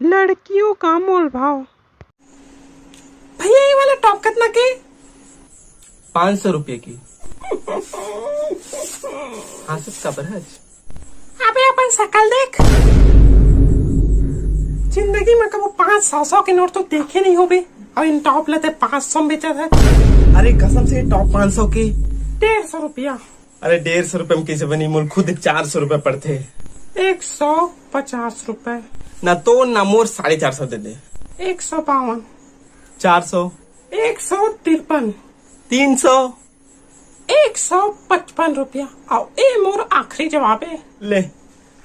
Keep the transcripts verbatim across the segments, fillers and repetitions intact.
लड़कियों का मोल भाव। भैया, ये वाला टॉप कितना के? पाँच सौ रुपये की। हाँ, सब का बरहज। अबे, अपन शकल देख। जिंदगी में कबो पाँच सौ, सौ के नोट तो देखे नहीं होबे, और इन टॉप लेते पाँच सौ में बेचत है। अरे, कसम से, टॉप पाँच सौ के। डेढ़ सौ रुपया। अरे, डेढ़ सौ रुपये में कैसे बनी? मोल खुद चार सौ रुपये पड़ते। एक सौ पचास रुपये। ना तो ना मोर, साढ़े चार सौ दे दे। एक सौ बावन। चार सौ। एक सौ तिरपन। तीन सौ। एक सौ पचपन रुपया। आओ, ए मोर आखिरी जवाब है। ले,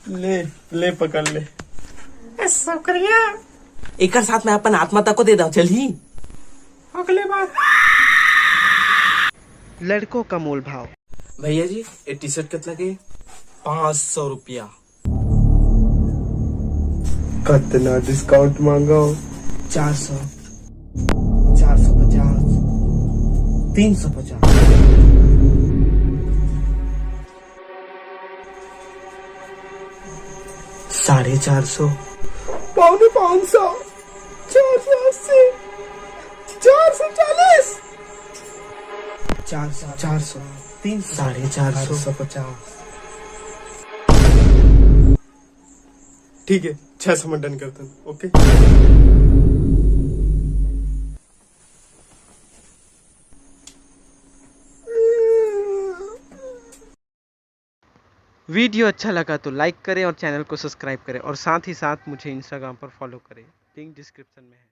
ले, ले, पकड़ ले। ए, शुक्रिया। एकर साथ मैं अपन आत्मा तक को दे दूं, चलही? अगले बार। लड़कों का मोल भाव। भैया जी, ये टी शर्ट कितना के? पाँच सौ रुपया। कतना डिस्काउंट मांगो? चार सौ, चार सौ पचास, तीन सौ पचास, साढ़े चार सौ, पौने पाँच सौ, चार सौ अस्सी, चार सौ चालीस, चार सौ, चार सौ, तीन सौ, साढ़े चार सौ, चार सौ पचास। ठीक है, छह सौ में डन करते हैं। ओके। वीडियो अच्छा लगा तो लाइक करें और चैनल को सब्सक्राइब करें, और साथ ही साथ मुझे इंस्टाग्राम पर फॉलो करें, लिंक डिस्क्रिप्शन में है।